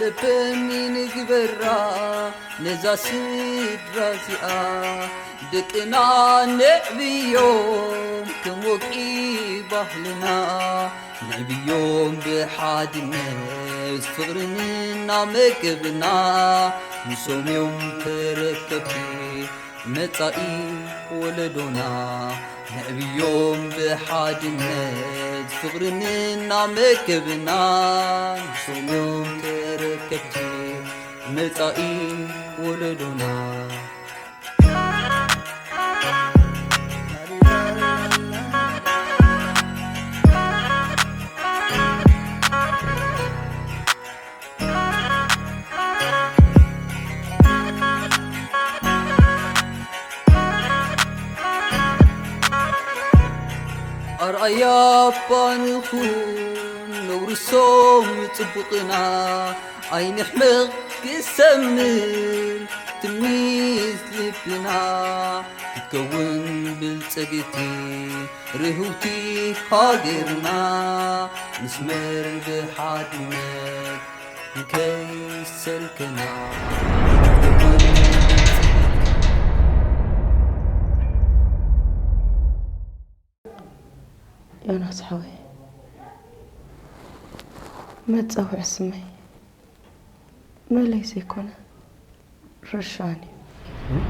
ልብም ይንግበራ ነዛ ስድራ እዚኣ፣ ደቅና ነዕብዮም ከም ወግዒ ባህልና። ነዕብዮም ብሓድነት ፍቕርን እናመገብና፣ ንሶም እዮም ተረከብቲ መጻኢ ወለዶና። ነዕብዮም ብሓድነት ፍቕርን እናመገብና፣ ንሶም እዮም ተረከብቲ መጻኢ ወለዶና። ኣርኣያ ባንኹን ነውርሶም ጽቡቕና፣ ኣይንሕመቕ ክሰምር ትምኒት ልብና፣ ክትከውን ብልጽግቲ ርህውቲ ሃገርና፣ ንስመር ብሓድነት ንከይሰልከና። ዮናስ ሓወይ፣ መጻውዒ ስመይ መለይ ዘይኮነ ርሻን እዩ።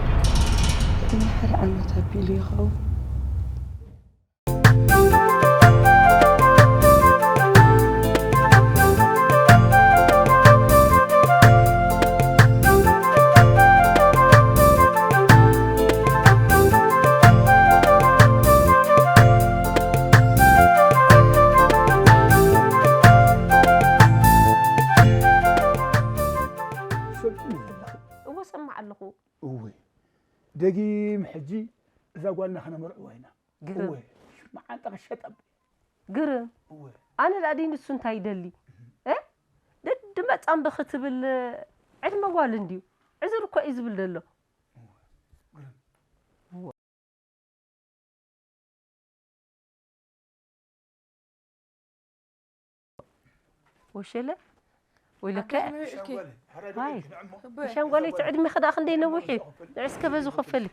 ቅድሚ ሓደ ዓመት ኣቢሉ ይኸውን። እወ ሰማዕ ኣለኹ። እወ ደጊም ሕጂ እዛ ጓልና ከነመርዕዋ ኢና። ግርም። እወ መዓንጣ ክሸጠብ። ግርም። እወ ኣነ ዳኣ ደይ ንሱ እንታይ ይደሊ? እ? ደድመጻ እምቢ ክትብል ዕድመ ጓል እንድዩ። ዕዝር እኮ እዩ ዝብል ዘሎ። ወሸለ ወይለከ ዋይ ሻንጓለይ ትዕድሜ ከዳ ክንደይ ነዊሕ እዩ። ንዕስ ከበዙ ከፈሊ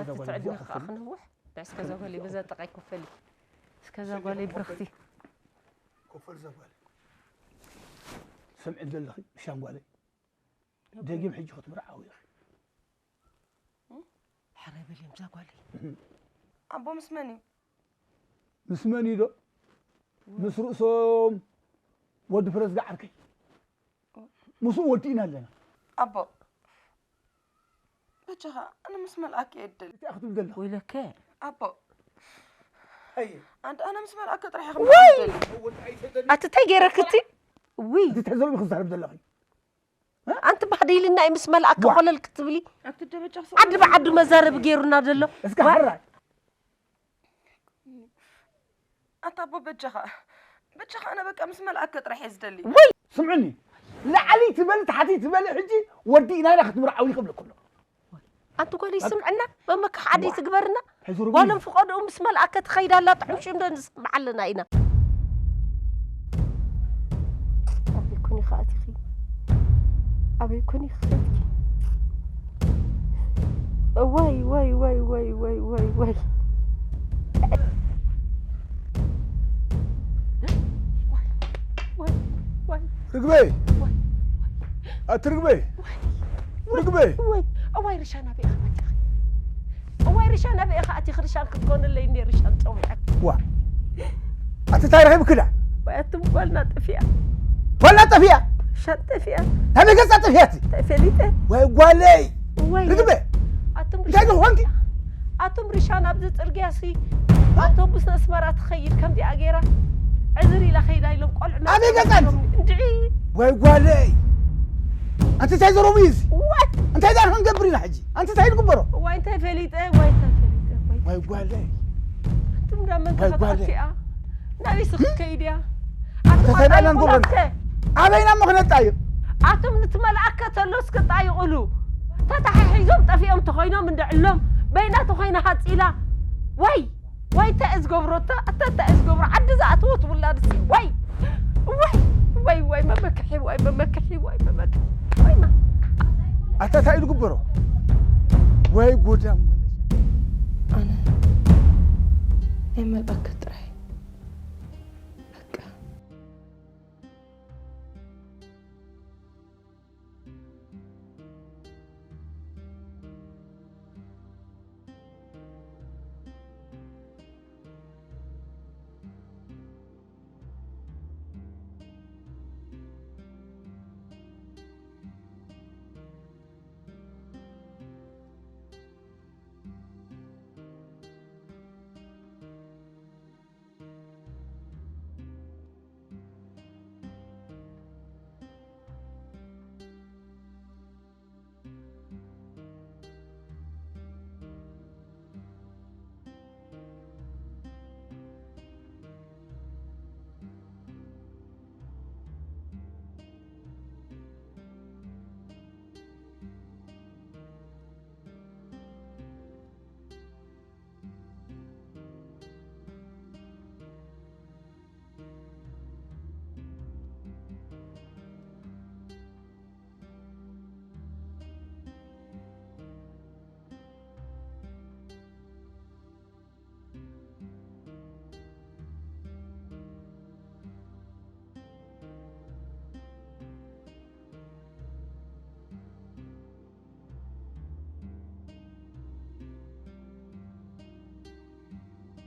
ኣቲ ትዕድሜ ከኣ ክነውሕ ንዕስ ከዛ ጓለይ በዛ ጠቃይ ከፈሊ እስከ ዛ ጓለይ ብርኽቲ ኮፈል ዘጓል ስምዒ ዘለኺ ሻንጓለይ ደጊም ሕጂ ክትምርዓዊ ኢኺ። ሕራይ በልዮም እዛ ጓለይ። ኣቦ ምስ መን እዩ? ምስ መን እዩ ዶ? ምስ ርእሶም ወዲ ፍረዝጋ ዓርከይ ምስኡ ወዲእና ኣለና። ኣቦ በጃኻ ኣነ ምስ መልኣከ እየ ደሊ። እንታይ ክትብል ዘለኻ? ወይለከ ኣቦ ኣንተ ኣነ ምስ መልኣከ ጥራሕ ኢኻ ወይ ኣቲ እንታይ ገይረክቲ ውይ እንታይ ተዘሪቡ ክዛረብ ዘለኺ ኣንቲ ባህዲልና ምስ መልኣከ ኮለል ክትብሊ ዓዲ ብዓዱ መዛረቢ ገይሩና ዘሎ እስካ ሕራይ ኣታ ኣቦ በጃኻ በጃኻ ኣነ በቃ ምስ መልኣከ ጥራሕ እየ ዝደሊ ወይ ስምዕኒ ላዕሊ ትበል ታሕቲ ትበል ሕጂ ወዲእና ኢና ክትምርዓው ይኽብለኩ ኣሎ ኣንቲ ጓለይ ስምዕና በመካሕ ዓደይ ትግበርና ጓሎም ፍቐድኡ ምስ መልኣከ ትኸይድ ኣላ ጥዑም ሽም ዶ ንስምዓ ኣለና ኢና ኣበይ ኮን ኢኻ ኣቲኺ ኣበይ ኮን ኢኻ ከይድኪ ዋይ ዋይ ዋይ ዋይ ዋይ ዋይ ዋይ ርግበይ ኣቲ ርግበይ ርግበይ እዋይ ርሻን ኣበይ ኢኻ ኣቲኺ እዋይ ርሻን ኣበይ ኢኻ ኣቲኺ ርሻን ክትኮንለይ እንዴ ርሻን ፀዊዐ ዋ ኣቲ እንታይ ረኺብክላ ወይ ኣቱም ጓልና ጠፊኣ ጓልና ጠፊኣ ርሻን ጠፊኣ ናበይ ገፃ ጠፊኣቲ እንታይ ፈሊጠ ወይ ጓለይ እዋይ ርግበይ ኣቱም እንታይ ዝኾንኪ ኣቱም ርሻን ኣብዚ ፅርግያ ሲ ኣውቶቡስ ነስመራ ትኸይድ ከምዚኣ ገይራ ዕዝር ኢላ ከይዳ ኢሎም ቆልዑ ኣበይ ገፃ እንድዒ ወይ ጓለይ ኣንቲ እንታይ ዘረቡ እዩ እዚ እንታይ ዳር ክንገብር ኢና ሕጂ ኣንቲ እንታይ ንግበሮ ዋይ እንታይ ፈሊጠ ዋይ እንታይ ፈሊጠ ዋይ ወይ ጓለይ ኣንቱም ዳ መን ወይ ጓለይ ተኸታቲኣ ናበይ ስኽከይድ እያ ኣንተ እንታይ ዳና ንገብረን ኣበይና እሞ ክነጣይቕ ኣቱም ንትመልኣከ ተሎ እስክጣይቕሉ ተታሓሒዞም ጠፊኦም ተኾይኖም እንደዕሎም በይና ተኾይና ሃፂላ ወይ ወይ እንታይ እየ ዝገብሮ እታ እታ እንታይ እየ ዝገብሮ ዓዲ ዝኣትወት ውላድሲ ወይ ወይ ወይ ወይ መመክሒ ወይ መመክሒ ወይ መመክሒ ወይ ማ ኣታ እንታይ ኢሉ ግበሮ? ወይ ጎዳም። ኣነ ናይ መልኣክ ጥራይ በቃ።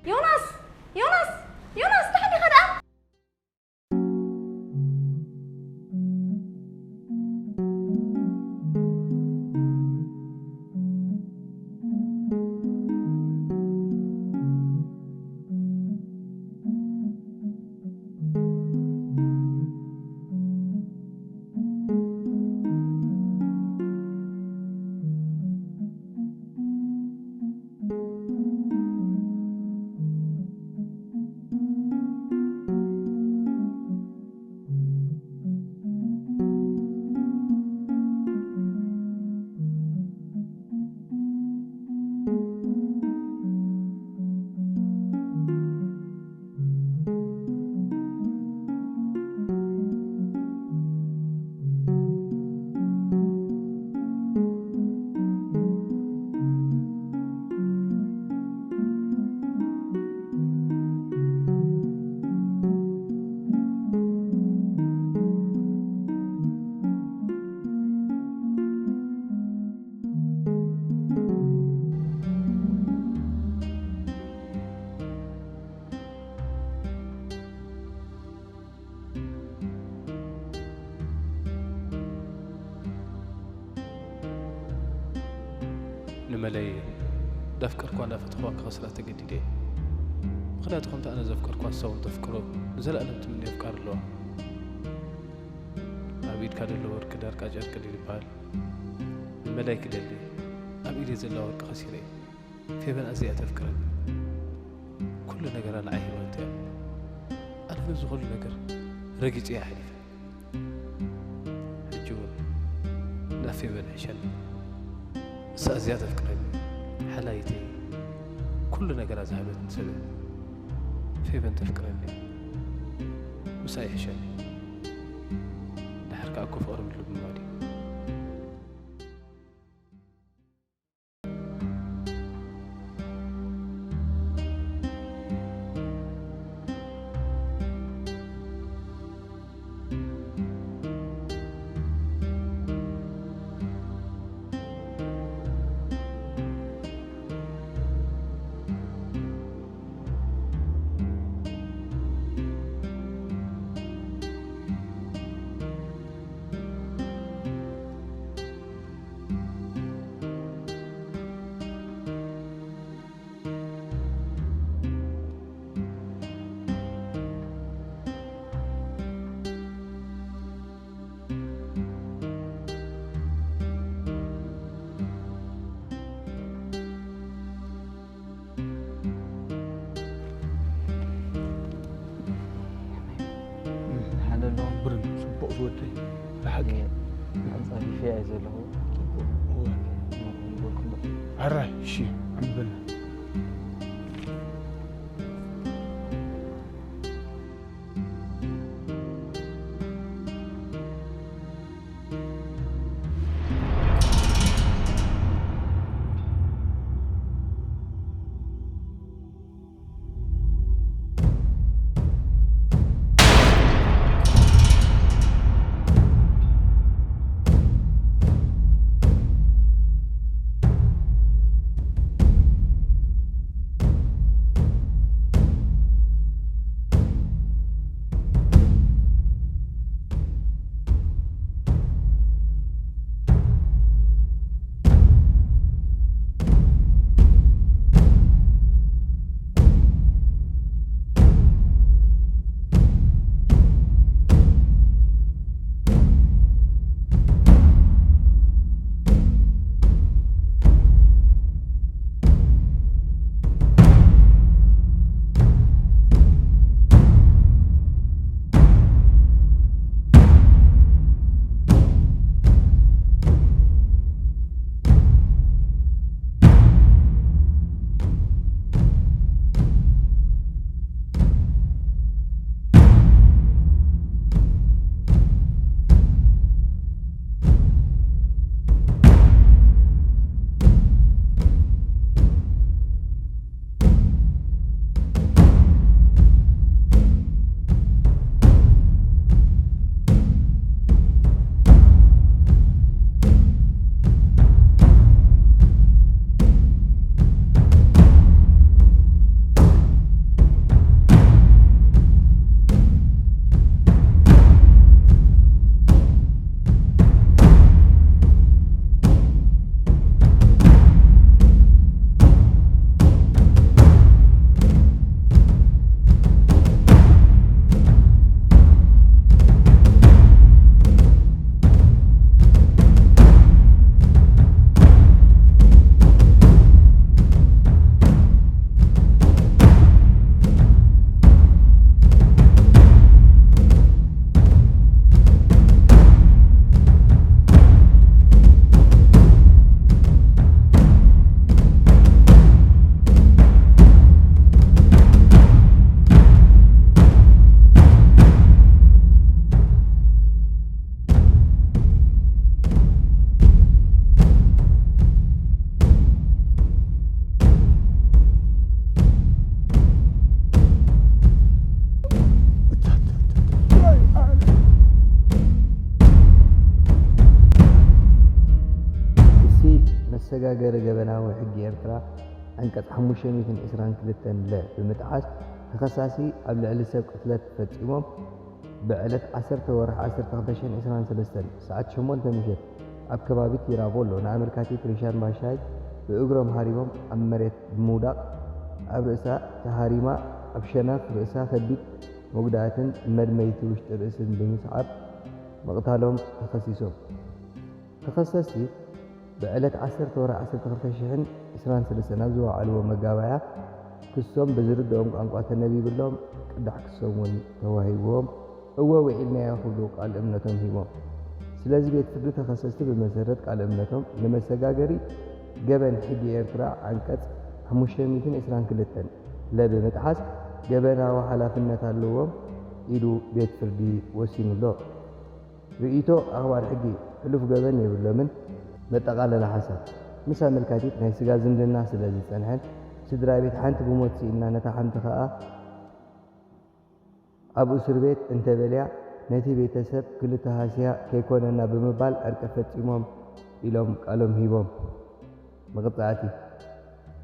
ዮናስ! ዮናስ! ዮናስ! ደሓን ዲኻ ደኣ? ንመለይ እየ። እንዳፍቀርኳ እንዳፈተኽዋ ክኸስራ ተገዲደ እየ። ምኽንያቱ ከምቲ ኣነ ዘፍቀርኳ ንሳ እውን ተፍቅሮ ንዘለኣለም ትምነ ኣፍቃሪ ኣለዋ። ኣብ ኢድካ ዘሎ ወርቂ ዳርቃ ጨርቂ ድዩ ዝበሃል? ንመለይ ክደሊ ኣብ ኢደይ ዘላ ወርቂ ከሲረ እየ። ፌቨን ኣዝያ እያ ተፍቅረኒ። ኩሉ ነገራ ንዓይ ህይወት እያ። ኣነ ነዚ ኩሉ ነገር ረጊጸ እየ ሓሊፈ። ሕጂ እውን ናብ ፌቨን ይሕሸኒ። ንሳ ኣዝያ ተፍቅረኒ፣ ሓላይተይ፣ ኩሉ ነገራ ዝሃበትኒ ሰብ እያ። ፌቨን ተፍቅረኒ እያ። ምስኣ ይሕሸኒ። ድሓር ከኣ እኮ ፍቕሪ ምልምማድ እዩ። ሓለሎ። ብርን ጽቡቕ ዝወደይ። ብሓቂ። ኣንጻፊፍያ እየ ዘለኹ። ጽቡቕ። እወ። እወ። ሕራይ፣ እሺ፣ ዕምበልና። ዝተሰጋገረ ገበናዊ ሕጊ ኤርትራ ዓንቀጽ ሓሙሽተ ሚእትን ዕስራን ክልተን ለ ብምጥሓስ ተኸሳሲ ኣብ ልዕሊ ሰብ ቅትለት ፈጺሞም ብዕለት ዓሰርተ ወርሒ ዓሰርተ ክልተ ሽሕን ዕስራን ሰለስተን ሰዓት ሸሞንተ ምሸት ኣብ ከባቢ ቲራቮሎ ንኣመልካቲት ሪሻን ባሻይ ብእግሮም ሃሪሞም ኣብ መሬት ብምውዳቕ ኣብ ርእሳ ተሃሪማ ኣብ ሸነኽ ርእሳ ከቢድ መጉዳእትን መድመይቲ ውሽጢ ርእስን ብምስዓብ ምቕታሎም ተኸሲሶም። ተኸሰስቲ ብዕለት ዓሰርተ ወርሒ ዓሰርተ ክልተ ሽሕን ዕስራን ሰለስተን ኣብ ዝወዓልዎ መጋባእያ ክሶም ብዝርድኦም ቋንቋ ተነቢብሎም ቅዳሕ ክሶም እውን ተዋሂብዎም እወ ውዒልናዮ ክብሉ ቃል እምነቶም ሂቦም። ስለዚ ቤት ፍርዲ ተኸሰስቲ ብመሰረት ቃል እምነቶም ንመሰጋገሪ ገበን ሕጊ ኤርትራ ዓንቀጽ ሓሙሽተ ሚእትን ዕስራን ክልተን ለ ብምጥሓስ ገበናዊ ሓላፍነት ኣለዎም ኢሉ ቤት ፍርዲ ወሲኑሎ። ርእይቶ ኣኽባር ሕጊ ሕሉፍ ገበን የብሎምን። መጠቓለሊ ሓሳብ፣ ምስ ኣመልካቲት ናይ ስጋ ዝምድና ስለ ዝጸንሐን ስድራ ቤት ሓንቲ ብሞት ስኢና ነታ ሓንቲ ከኣ ኣብ እስር ቤት እንተበልያ ነቲ ቤተሰብ ክልተ ሃስያ ከይኮነና ብምባል ዕርቂ ፈጺሞም ኢሎም ቃሎም ሂቦም። መቕጻዕቲ፣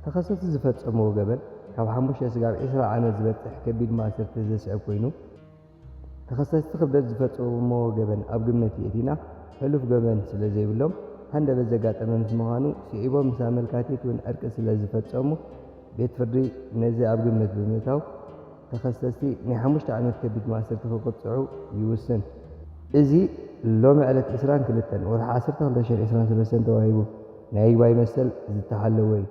ተኸሰስቲ ዝፈጸምዎ ገበን ካብ ሓሙሽተ ስጋብ ዕስራ ዓመት ዝበጽሕ ከቢድ ማእሰርቲ ዘስዕብ ኮይኑ፣ ተኸሰስቲ ክብደት ዝፈጸምዎ ገበን ኣብ ግምት የእቲና፣ ሕሉፍ ገበን ስለ ዘይብሎም፣ ሃንደበት ዘጋጠመ ምስ ምዃኑ፣ ስዒቦም ምስ ኣመልካቲት እውን ዕርቂ ስለ ዝፈጸሙ፣ ቤት ፍርዲ ነዚ ኣብ ግምት ብምእታው፣ ተኸሰስቲ ናይ ሓሙሽተ ዓመት ከቢድ ማእሰርቲ ክቕጽዑ ይውስን። እዚ ሎሚ ዕለት ዕስራን ክልተን ወርሒ ዓሰርተ ክልተ ሽሕን ዕስራን ሰለስተን ተዋሂቡ ናይ ይግባይ መሰል ዝተሓለወ እዩ።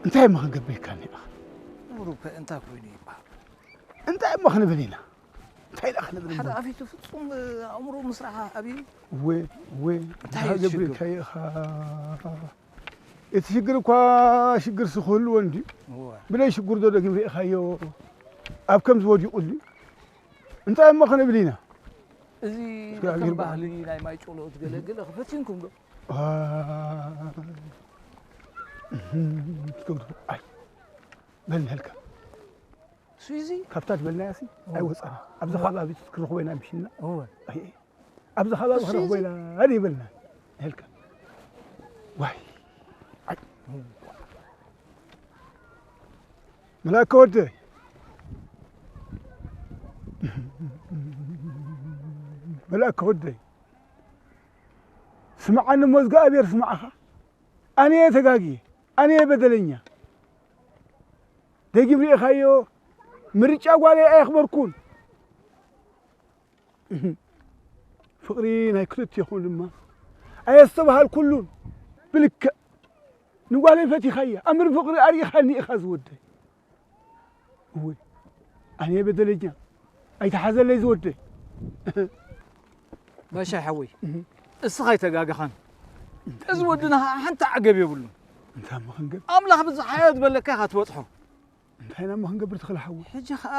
እንታይ እሞ ክንገብር ኢልካኒ ኢኻ? እምሩ ከ እንታይ ኮይኑ ይበሃል? እንታይ እሞ ክንብል ኢና? እንታይ ኢና ክንብል ሓደ እሞ? ኣፊቱ ፍጹም ኣእምሮ ምስራሕ ኣብዩ። እወ፣ እወ፣ እንታይ እዩ እንታይ ችግሩ? ጌርካ ኢኻ? እቲ ሽግር እኳ ሽግር ስክህልዎ እንድዩ። እወ። ብለይ ሽግር ዶ ደጊም ርኢኻዮ? ኣብ ከምዚ ወዲቑ እንድዩ። እንታይ እሞ ክንብል ኢና? እዚ እስከ ነከም ኣግርባ። ባህሊ ናይ ማይ ጮሎ እትገለግል ፈቲንኩም ዶ? አ፣ እህም፣ ትገብሩ። ኣይ፣ በል ንህልካ። እሱ እዚ? ካብታ ዝበልናያ ሲ እወ። ኣይወጻና። ኣብዚ እወ። ከባቢ ክረኽቦ ኢና ምሽና። እወ። ኣይ፣ ኣብዚ ከባቢ እሱ ክረኽቦ እዚ? ኢና። ኣደ ይበልና። ንህልካ። ዋይ። ኣይ። እወ። መላከ ወደይ፣ መላከ ወደይ፣ ስምዓኒ እሞ እግዚኣብሔር ስምዓኻ። ኣነ እየ ተጋግየ፣ ኣነ እየ በደለኛ። ደጊም ርኢኻዮ፣ ምርጫ ጓለይ ኣየኽበርኩን። ፍቕሪ ናይ ክልቴኹም ድማ ኣየስተብሃልኩሉን። ብልክዕ ንጓለይ ፈቲኻያ፣ ኣምር ፍቕሪ ኣርኢኻኒ ኢኻ ዝወደይ። እወ፣ ኣነ በደለኛ፣ ኣይትሓዘለይ ዝወደይ። ባሻይ ሓወይ፣ እህ። እስኻ ኣይተጋገኻን። እንታይ እዚ ወድና ኸዓ ሓንቲ ዓገብ የብሉን። እንታይ እሞ ክንገብር? ኣምላኽ ብዝሓዮ ዝበለካ ኢኻ ትበጽሖ። እንታይ ኢና እሞ ክንገብር ትኽእል ሓወይ? ሕጂ ኸዓ፣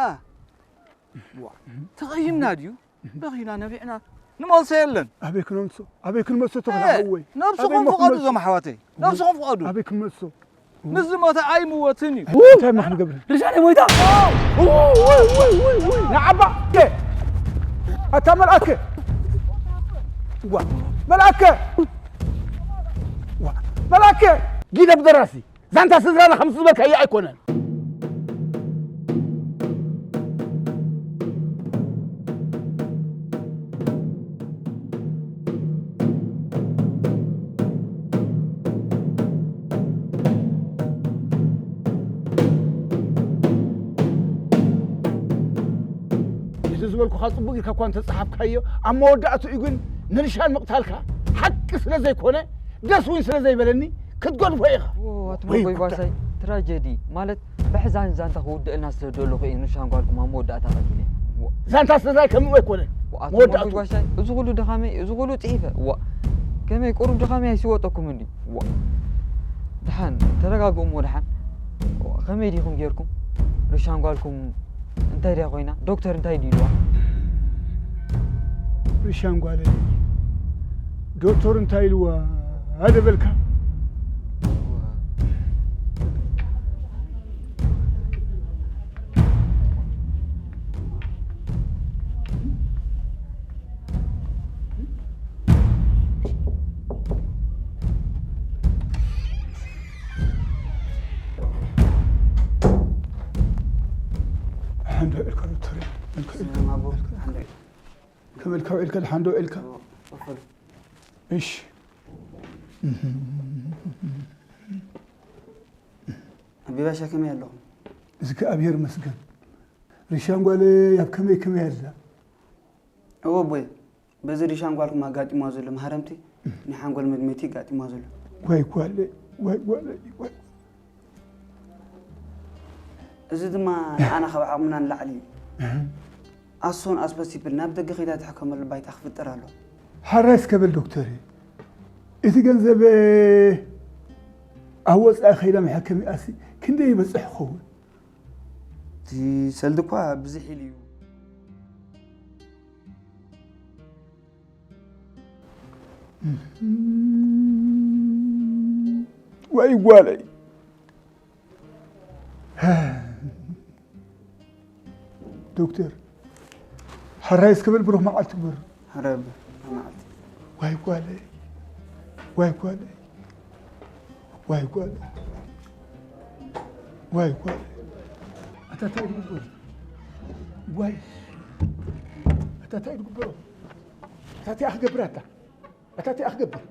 ዋ፣ ተቐይምና ድዩ? በኺና ነቢዕና ንመልሶ የለን። ኣበይ ክነምሶ? ኣበይ ክንመልሶ ተኽለ ኤ፣ ሓወይ? ነብስኹም ኣበይ እሞ ፍቐዱ ክንመልሶ? እዞም ኣሕዋተይ። ነብስኹም ፍቐዱ። ኣበይ ክንመልሶ? ምስ ዝሞተ ኣይምወትን እዩ። እንታይ እሞ ክንገብር? ርሻነይ ሞይታ። ንዓባ! ኤ! ኣታ መልኣከ! ዋ! መልኣከ! ዋ! መልኣከ! ጊደፍ ደራሲ! ዛንታ ስድራና ከምቲ ዝበልካዮ ኣይኮነን። እቲ ዝበልኩኻ ጽቡቕ ኢልካ እኳ እንተጸሓፍካዮ፣ ኣብ መወዳእትኡ ግን ንርሻን ምቕታልካ ሓቂ ስለ ዘይኮነ፣ ደስ እውን ስለ ዘይበለኒ፣ ክትገድፎ ኢኻ። ኦ፣ ኣቶ ወይ መጎይ ጉዳይ። ባሻይ፣ ትራጀዲ ማለት ብሕዛን ዛንታ ክውድእልና ስለ ደለኹ እየ ንርሻን ጓልኩም ኣብ መወዳእታ ቀቲለ። ዋ። ዛንታ ስለ ከምኡ ኣይኮነን። ዋ፣ ኣቶ መወዳእቱ። መጎይ ባሻይ፣ እዚ ኩሉ ድኻመይ፣ እዚ ኩሉ ጽሒፈ። ዋ። ከመይ ቁሩብ ድኻመይ ኣይስወጠኩም እንዲ? ዋ። ደሓን፣ ተረጋግኡ እሞ ደሓን። ዋ፣ ከመይ ዲኹም ጌርኩም? ርሻን ጓልኩም እንታይ ድያ ኮይና? ዶክተር እንታይ ድዩ ኢልዋ? ርሻን ጓለይ፣ ዶክተር እንታይ ኢልዋ? ኣደ በልካ። ሓንዶ ኢልካ ዶክተር፣ ኢልካ፣ ኢልካ፣ ሰላም ኣቦ፣ ኢልካ። ሓንዶ ኢልካ። ከመልካ ውዒልካ? ድሓን ዶ ውዒልካ? እሺ። ኣቢ ባሻ ከመይ ኣለኹም? እግዚኣብሔር ይመስገን። ሪሻን ጓለይ ኣብ ከመይ ከመይ ኣላ? እወ ኣቦይ፣ በዚ ሪሻን ጓልኩም ኣጋጢምዋ ዘሎ ማህረምቲ ናይ ሓንጎል መድመይቲ ኣጋጢምዋ ዘሎ። ዋይ ጓለይ፣ ዋይ ጓለይ፣ ዋይ። እዚ ድማ ንዓና ካብ ዓቕምና ንላዕሊ እዩ። ኣሶን ኣስፖሲብል ናብ ደገ ከይዳ ትሕከመሉ ባይታ ክፍጠር ኣሎ። ሓራይ እስከ በል ዶክተር፣ እቲ ገንዘብ ኣብ ወፃኢ ከይዳ መሐከሚኣሲ ክንደይ ይበፅሕ ይኸውን? እቲ ሰልዲ እኳ ብዝሕ ኢሉ እዩ። ወይ ጓለይ። ዶክተር፣ ሓራይ እስከ በል ብሩኽ መዓልቲ ግበር። ሓራይ ብሩኽ መዓልቲ። ዋይ ጓለይ፣ ዋይ ጓለይ፣ ዋይ ጓለይ፣ ዋይ ጓለይ። ኣታ እንታይ ድግበር? ዋይ። ኣታ እንታይ ድግበር? ኣታ እንታይ ክገብር ኣታ? ኣታ እንታይ ክገብር?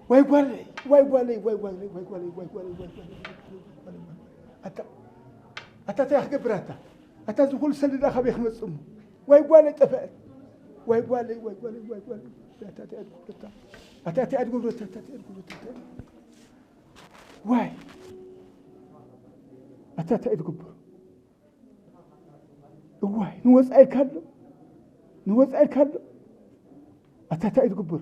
ዋይ ጓለይ፣ ዋይ ጓለይ፣ ዋይ ጓለይ፣ ዋይ ጓለይ፣ ዋይ ጓለይ፣ ዋይ ጓለይ፣ ዋይ ጓለይ፣ ዋይ ጓለይ። ኣታ፣ ኣታ እንታይ ክገብር ኣታ? ኣታ እዚ ኩሉ ሰልዲ ደኣ ካበይ ክመጽእ እሞ? ዋይ ጓለይ ጠፍአት። ዋይ ጓለይ፣ ዋይ ጓለይ፣ ዋይ ጓለይ። ኣታ እንታይ ኣድጉብረታ? ኣታ እንታይ ኣድጉብረታ? ኣታ እንታይ ኣድጉብረታ? ዋይ። ኣታ እንታይ ኣድጉብር? እዋይ፣ ንወጻኢ ኢልካ ኣሎ? ንወጻኢ ኢልካ ኣሎ? ኣታ እንታይ እዩ ዝግበር?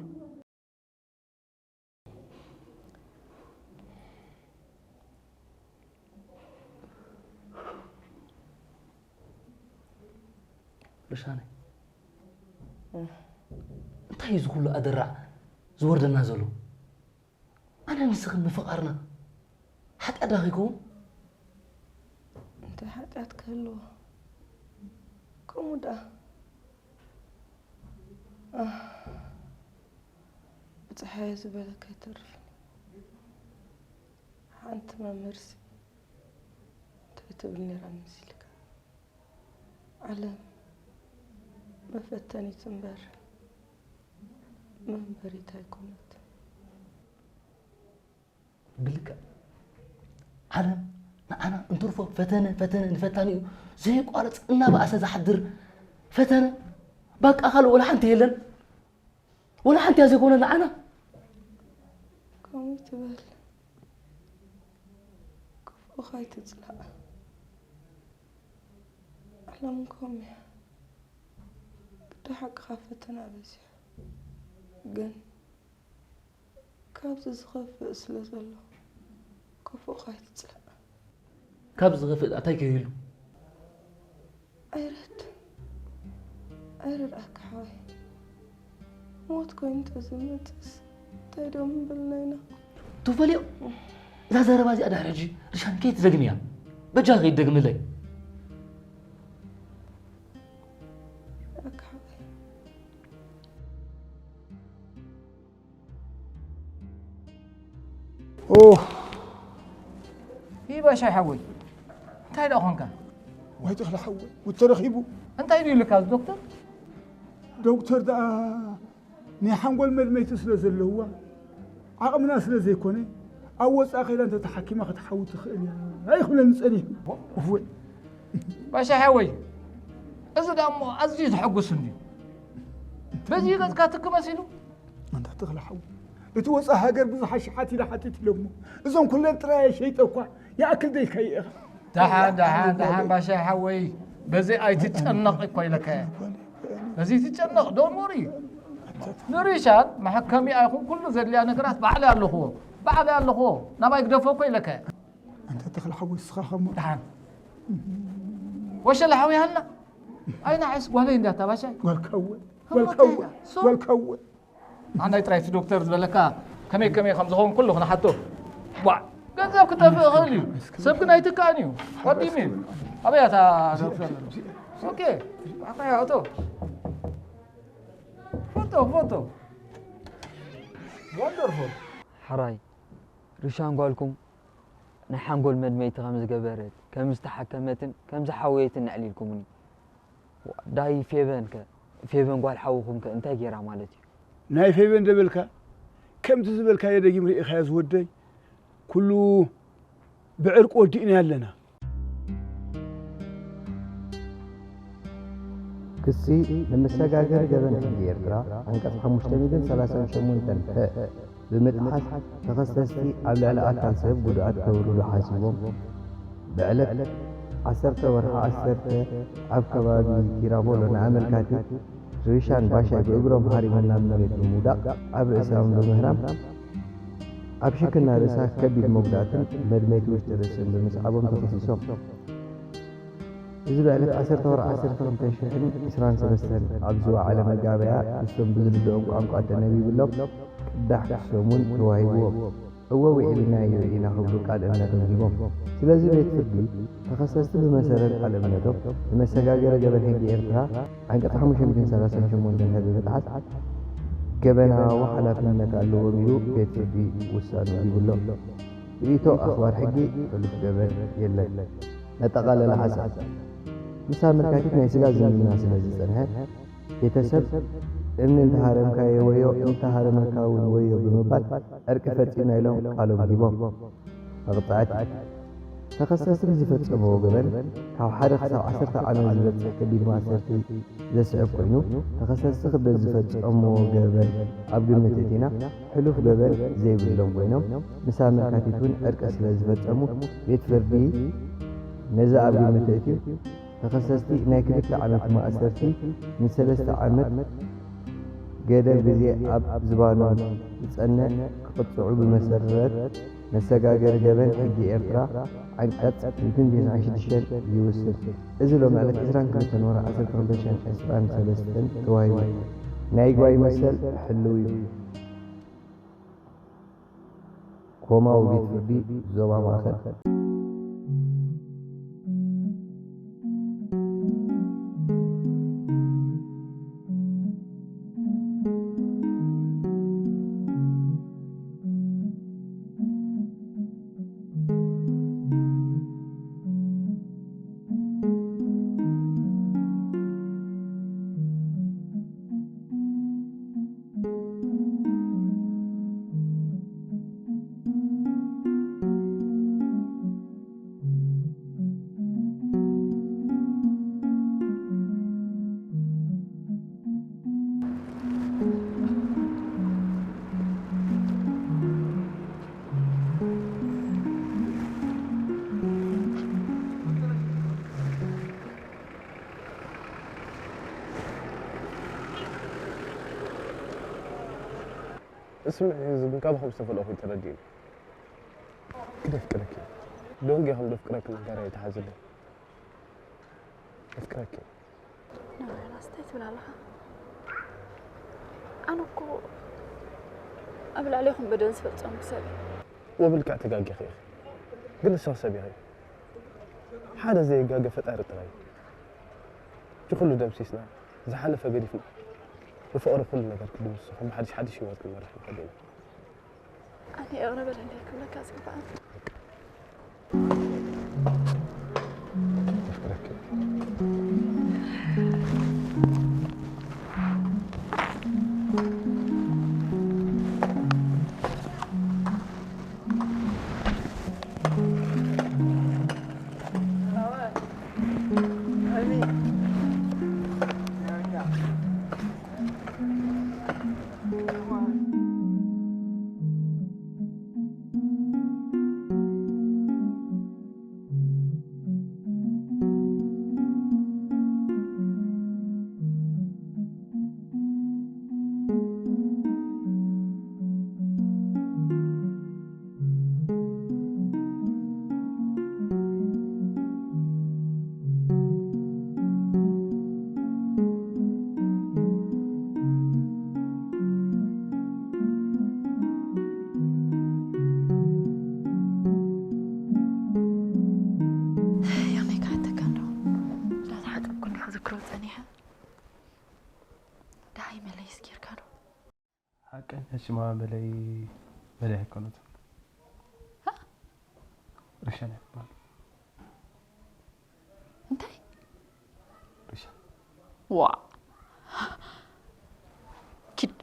ርሻነይ፣ እንታይ እዩ እዚ ኩሉ ኣደራዕ ዝወርደና ዘሎ? ኣነ ንስኽን ምፍቓርና ሓጢኣት ዶ ከይከውን? እንታይ ሓጢኣት ክህልዎ? ከምኡ ደኣ። ኣህ፣ ብጸሓየ ዝበለካ ኣይተርፍን። ሓንቲ መምህርሲ እንታይ ትብል ነይራ መሲልካ? ዓለም መፈተኒት እምበር መንበሪት ኣይኮነትን። ብልክዕ ዓለም ንዓና እንትርፎ ፈተነ፣ ፈተነ ንፈታኒኡ ዘየቋርጽ እናበኣሰ ዝሓድር ፈተነ፣ ባቃ ካልእ ወላ ሓንቲ የለን። ወላ ሓንቲ እያ ዘይኮነ ንዓና። ከምኡ ትበል። ክፉእኻ ኣይትጽላእ። ዓለም ከምኡ እያ። ብሓቅኻ ፈተና በዚሑ። ግን ካብዚ ዝኸፍእ ስለ ዘሎ፣ ክፉእኻ ኣይትጽላእ። ካብ ዝኸፍእ እንታይ ከይህሉ? ኣይረድ፣ ኣይረድኣካ ሓወይ። ሞት ኮይኑ ተዝመጽእስ እንታይ ደኣ ምበልና ኢና? ትፈልዮ? እዛ ዘረባ እዚኣ ድሕሪ ሕጂ ርሻን ከይትደግምያ። በጃ ከይትደግምለይ። ሻይ ሓወይ፣ እንታይ ደኣ ኾንካ? ዋይ ተኽለ ሓወይ፣ ጉድ ተረኺቡ። እንታይ ድዩ ኢልካ እዚ ዶክተር? ዶክተር ደኣ ናይ ሓንጎል መድመይቲ ስለ ዘለዋ ዓቕምና ስለ ዘይኮነ ኣብ ወፃኢ ከይዳ እንተተሓኪማ ክትሓዊ ትኽእል እያ ኣይኽብለኒ ፀኒሑ። እወ ባሻ ሓወይ፣ እዚ ደኣ እሞ ኣዝዩ ዘሐጉስ እንድዩ። በዚ ገጽካ ትክ መሲሉ። ኣንታ ተኽለ ሓወይ፣ እቲ ወፃኢ ሃገር ብዙሕ ኣሽሓት ኢለ ሓቲት ኢለ እሞ እዞም ኩለን ጥራይ ሸይጠ እኳ ይኣክል ደይካይ ኢኻ። ደሓን ደሓን ደሓን ባሻይ ሓወይ፣ በዚ ኣይትጨነቕ እኮ ኢለካ እየ። በዚ ትጨነቕ ዶን ወሪ። ንሪሻን መሐከሚ ኣይኹን ኩሉ ዘድልያ ነገራት ባዕለይ ኣለኽዎ። ባዕለይ ኣለኽዎ። ናባይ ግደፎ እኮ ኢለካ እየ። ኣንታ ተኽለ ሓወይ እስኻ ኸሞ ደሓን ወሸላ ሓውያና ኣይናዕስ ጓለይ እንዳታ ባሻይ ጓልካወ ጓልካወ ጓልካወ ኣናይ ጥራይ እቲ ዶክተር ዝበለካ ከመይ ከመይ ከም ዝኸውን ኩሉ ክንሓቶ። ዋ ገንዘብ ክጠፍእ ይኽእል እዩ። ሰብ ግን ኣይትካእን እዩ። ወዲም እዩ። ኣበይ እታ ዶክተር? ኦኬ። ኣታ ያውቶ። ፎቶ ፎቶ። ወንደርፉል። ሕራይ ርሻን ጓልኩም ናይ ሓንጎል መድመይቲ ከም ዝገበረት፣ ከም ዝተሓከመትን ከም ዝሓወየትን ኣዕሊልኩምኒ። ዳይ ፌቨን ከ ፌቨን ጓል ሓውኹም ከ እንታይ ጌራ ማለት እዩ? ናይ ፌቨን ደበልካ ከምቲ ዝበልካዮ ደጊም ርኢኻዮ ዝወደይ ኩሉ ብዕርቂ ወዲእናዮ ኣለና። ክሲ ንመሰጋገሪ ገበን ሕጊ ኤርትራ ዓንቀጽ ሓሙሽተ ሚእትን ሰላሳን ሸሞንተን ሀ ብምጥሓስ ተኸሰስቲ ኣብ ልዕሊ ኣካል ሰብ ጉድኣት ከውርዱ ሓሲቦም ብዕለት ዓሰርተ ወርሒ ዓሰርተ ኣብ ከባቢ ቲራቮሎ ንኣመልካቲ ሪሻን ባሻይ ብእግሮም ሃሪሞም ናብ መሬት ብምውዳቕ ኣብ ርእሳም ብምህራም ኣብ ሽክና ርእሳ ከቢድ መጉዳእትን መድመይቲ ውሽጢ ርእስን ብምስዓቦም ተኸሲሶም። እዚ ብዕለት ዓሰርተ ወርሒ ዓሰርተ ክልተ ሽሕን ዕስራን ሰለስተን ኣብ ዝወዓለ መጋበያ ምስቶም ብዝርድኦም ቋንቋ ተነቢብሎም ቅዳሕ ክሶም እውን ተዋሂብዎም። እወ ውዒልናዮ ኢና ክብሉ ቃል እምነቶም ሂቦም። ስለዚ ቤት ፍርዲ ተኸሰስቲ ብመሰረት ቃል እምነቶም ንመሰጋገሪ ገበን ሕጊ ኤርትራ ዓንቀጽ ሓሙሽተ ሚእትን ሰላሳን ሸሞንተን ሀ ብምጥሓስ ገበናዊ ሓላፍነት ኣለዎም ኢሉ ቤት ፍርዲ ውሳኑ ሂቡሎም። ርእይቶ ኣኽባር ሕጊ ሕሉፍ ገበን የለን። መጠቓለሊ ሓሳብ ምስ ኣመልካቲት ናይ ስጋ ዝምድና ስለ ዝጸንሐ ቤተሰብ እምኒ እንተሃረምካዮ ወዮ እንተሃረመካ እውን ወዮ ብምባል ዕርቂ ፈጺምና ኢሎም ቃሎም ሂቦም። መቕጻዕቲ ተኸሰስቲ ንዝፈጸምዎ ገበን ካብ ሓደ ክሳብ ዓሰርተ ዓመት ዝበጽሕ ከቢድ ማእሰርቲ ዘስዕብ ኮይኑ ተኸሰስቲ ክብደት ዝፈጸምዎ ገበን ኣብ ግምት እቲና ሕሉፍ ገበን ዘይብሎም ኮይኖም ምስ ኣመልካቲት እውን ዕርቂ ስለ ዝፈጸሙ ቤት ፍርዲ ነዚ ኣብ ግምት እትዩ ተኸሰስቲ ናይ ክልተ ዓመት ማእሰርቲ ንሰለስተ ዓመት ገደብ ግዜ ኣብ ዝባኖም ዝጸንዕ ክቕጽዑ ብመሰረት መሰጋገሪ ገበን ሕጊ ኤርትራ ዓንቀጽ ሚእትን ተስዓን ሽዱሽተን ይውስን። እዚ ሎሚ ዕለት ዕስራን ክልተን ወርሒ ዓሰርተ ክልተ ሽሕን ዕስራን ሰለስተን ተዋሂቡ ናይ ይግባይ መሰል ሕልው እዩ። ኮማዊ ቤት ፍርዲ ዞባ ማእኸል። ስምዒ ህዝብን ካባኹም ዝተፈልኦ ኮይኑ ተረዲኡኒ። ክደፍቅረኪ ደንጊ ከም ደፍቅረኪ ምንጋር ኣይተሓዝለይ። ኣፍቅረኪ። ናባና ስታይ ትብል ኣለኻ? ኣነ እኮ ኣብ ልዕሌኹም በደል ዝፈጸምኩ ሰብ እየ። ወብልክዕ ተጋጊኺ ኢኺ። ግን ንስኺ ሰብ ኢኺ። ሓደ ዘይጋገ ፈጣሪ ጥራይ እዩ። እቲ ኩሉ ደምሲስና፣ ዝሓለፈ ገዲፍና፣ ብፍቕሪ ኩሉ ነገር ክድምስሶ፣ ብሓድሽ ሓድሽ ህይወት ክንመርሕ ንኽእል ኢና። ኣነ ይቕረ በለለይ ክብለካ ዝግባእ። ቀኛ ሽማ መለይ መለይ ኣይኮነትን። ርሻን እያ ትበሃል። እንታይ ርሻን። ዋ ኪድ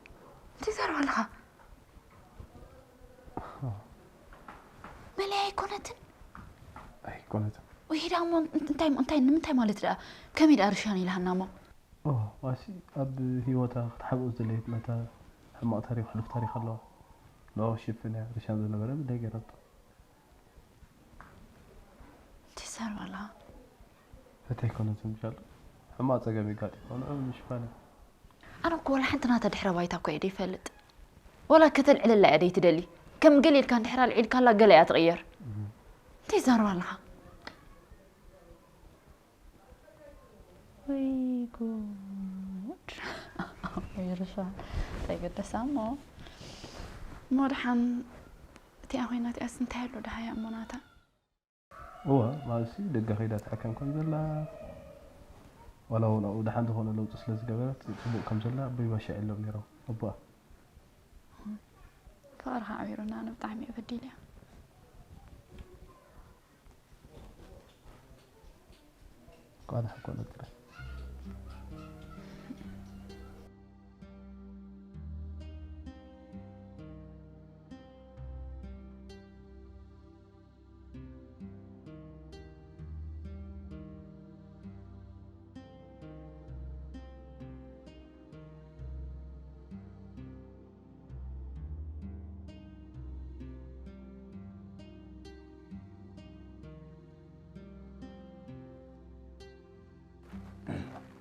እንታይ ዘረባ ኣለኻ? መለያ ኣይኮነትን። ኣይኮነትን። ወይ ዳ እሞ እንታይ እንታይ ንምንታይ ማለት ደኣ ከመይ ደኣ ርሻን ኢልሃና እሞ? ኦ ማሲ ኣብ ህይወታ ክትሓብኦ ዝደለየት ነታ ሕማቕ ታሪኽ ሕሉፍ ታሪኽ ኣለዋ። ንኦ ሽፍን እያ ርሻን ዝነበረ ምንታይ ገይራቶ? እንታይ ትዛረብ ኣለኻ? ፈተይ ኮነ ትምሻል ሕማቕ ጸገም ይጋጥሞ ንዑ ምሽፋን እያ። ኣነ እኮ ወላ ሓንቲ ናታ ድሕረ ባይታ እኮ እየ ደይፈልጥ። ወላ ከተልዕለላ እያ ደይትደሊ። ከም ገለ ኢልካ እንድሕር ኣልዒልካላ ገለ እያ ትቕየር። እንታይ ትዛረብ ኣለኻ? ወይ ጉድ ወይ ርሻ እንታይ ገደሳ እሞ እሞ ደሓን እቲኣ ኮይና እቲኣስ እንታይ ኣሎ ደሃያ እሞ ናታ እወ ማለትሲ ደገ ከይዳ ትሕከም ከም ዘላ ዋላ እውን ኣብኡ ደሓን ዝኾነ ለውጢ ስለ ዝገበረት ፅቡቕ ከም ዘላ ኣቦይ ባሻ የሎም ነይሮም ኣቦኣ ፍቕርኻ ዓቢሩና ኣነ ብጣዕሚ እየ በዲልያ ቃል ሓቆነ ጥራሕ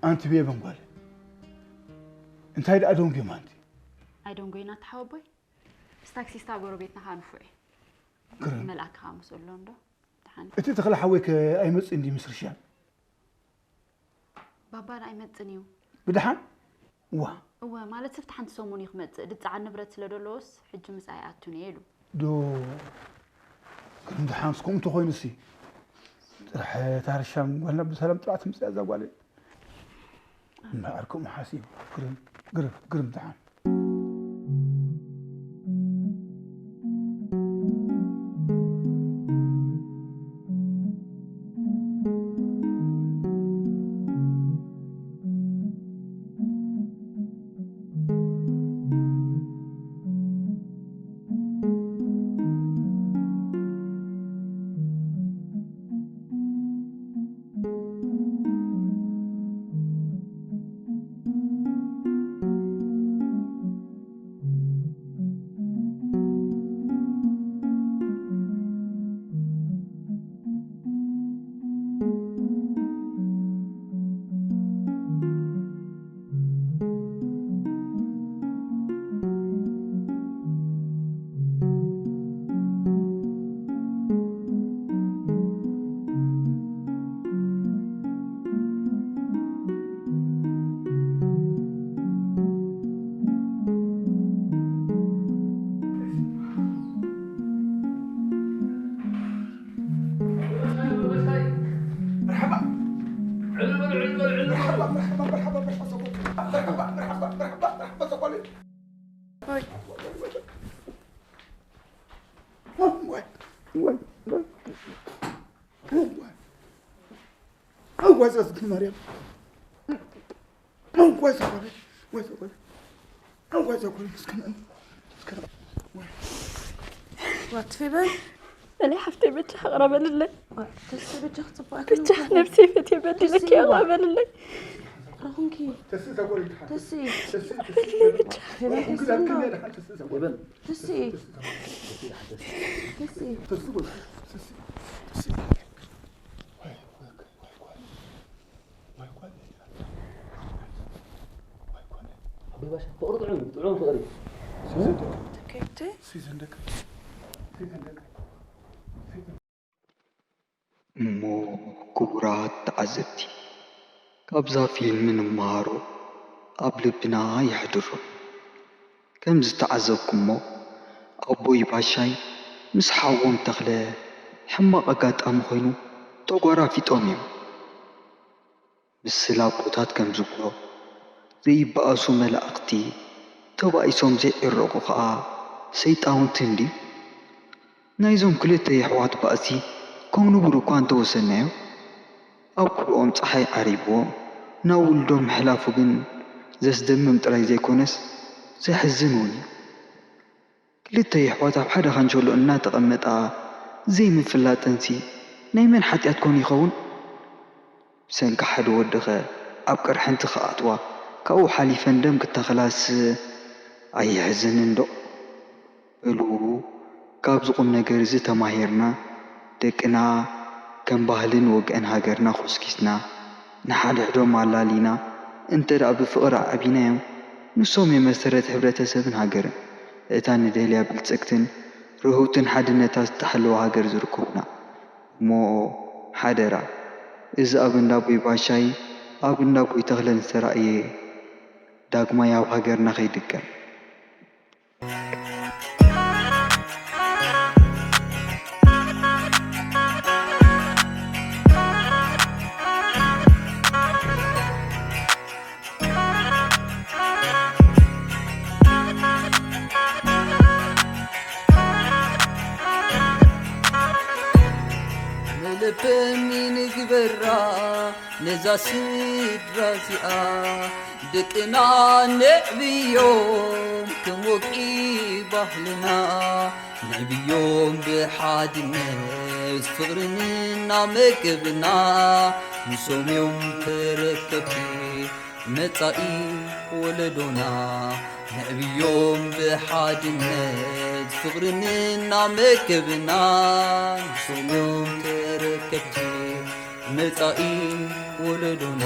ኣንቲ ቤበን ጓል እንታይ ደኣ ደንጉዮም ኣንቲ ኣይደንጎይና ተሓወቦይ ምስ ታክሲስታ ጎረቤትና ከዓ ንፉዕ እዩ ግርም መልኣክ ከዓ ምስ እሎም ዶ ደሓን እቲ ተኽለ ሓወይ ከ ኣይመጽእ እንዲ ምስ ርሽያን ባባ ንኣይ መጽን እዩ ብድሓን ዋ እወ ማለት ስፍቲ ሓንቲ ሰሙን እዩ ክመጽእ ድፀዓን ንብረት ስለ ደለዎስ ሕጂ ምስ ኣይኣቱን እየ ኢሉ ዶ ግን ድሓን ስኩም እንተኮይኑ ሲ ጥራሕ ታርሻን ጓልና ብሰላም ጥራሕ ትምፅእ እዛ ጓል እምበኣር ከምኡ ሓሲቡ ግርም ግርም ግርም ድሓን ዋትፌበል በለይ ሓፍተይ በጃ ይቕረ በልለይ በጃ ነብሰይ ፈትየ በዲለኪ ይቕረ በልለይ ረኹንኪ ተሲ ፍቕሪ ጥዑም ጥዑም ፍቕሪ ተከይብቲ እሞ ክቡራት ተዓዘብቲ፣ ካብዛ ፊልም ንምሃሮ ኣብ ልብና የሕድሮ። ከም ዝተዓዘብኩሞ ኣቦይ ባሻይ ምስ ሓዎም ተኽለ ሕማቕ ኣጋጣሚ ኮይኑ ተጓራፊጦም እዮም። ምስል ኣቦታት ከም ዝብሎ ዘይበኣሱ መላእኽቲ ተባኢሶም ዘይዕረቑ ኸኣ ሰይጣውንቲ እንድዩ። ናይዞም ክልተ የሕዋት ባእሲ ከም ንቡር እኳ እንተወሰድናዮ፣ ኣብ ኩርኦም ጸሓይ ዓሪብዎም ናብ ውልዶም ምሕላፉ ግን ዘስደምም ጥራይ ዘይኮነስ ዘሕዝን እውን እዩ። ክልተ የሕዋት ኣብ ሓደ ካንሸሎ እናተቐመጣ ዘይምፍላጠንሲ ናይ መን ሓጢኣት ኮን ይኸውን? ብሰንኪ ሓደ ወድኸ ኣብ ቅርሕንቲ ክኣትዋ፣ ካብኡ ሓሊፈን ደም ክተኽላስ ኣየሕዝንን ዶ? በሉ፣ ካብዚ ቁም ነገር እዚ ተማሂርና፣ ደቅና ከም ባህልን ወግዕን ሃገርና ኮስኪስና፣ ንሓድሕዶም ኣላሊና፣ እንተ ደኣ ብፍቕሪ ኣዕቢናዮም፣ ንሶም እዮም መሰረት ሕብረተሰብን ሃገርን፣ እታ ንደልያ ብልጽግትን ርህውትን ሓድነታ ዝተሓለወ ሃገር ዝርኩቡና። እሞ ሓደራ፣ እዚ ኣብ እንዳቦይ ባሻይ፣ ኣብ እንዳቦይ ተኽለን ዝተራእየ ዳግማይ ኣብ ሃገርና ከይድገም። መለበሚ ንግበራ ነዛ ስድራ እዚኣ፣ ደቅና ነዕብዮም ከም ወግዒ ባህልና፣ ነዕብዮም ብሓድነት ፍቕርን እናመገብና፣ ንሶም እዮም ተረከብቲ መጻኢ ወለዶና። ነዕብዮም ብሓድነት ፍቕርን እናመገብና፣ ንሶም እዮም ተረከብቲ መጻኢ ወለዶና።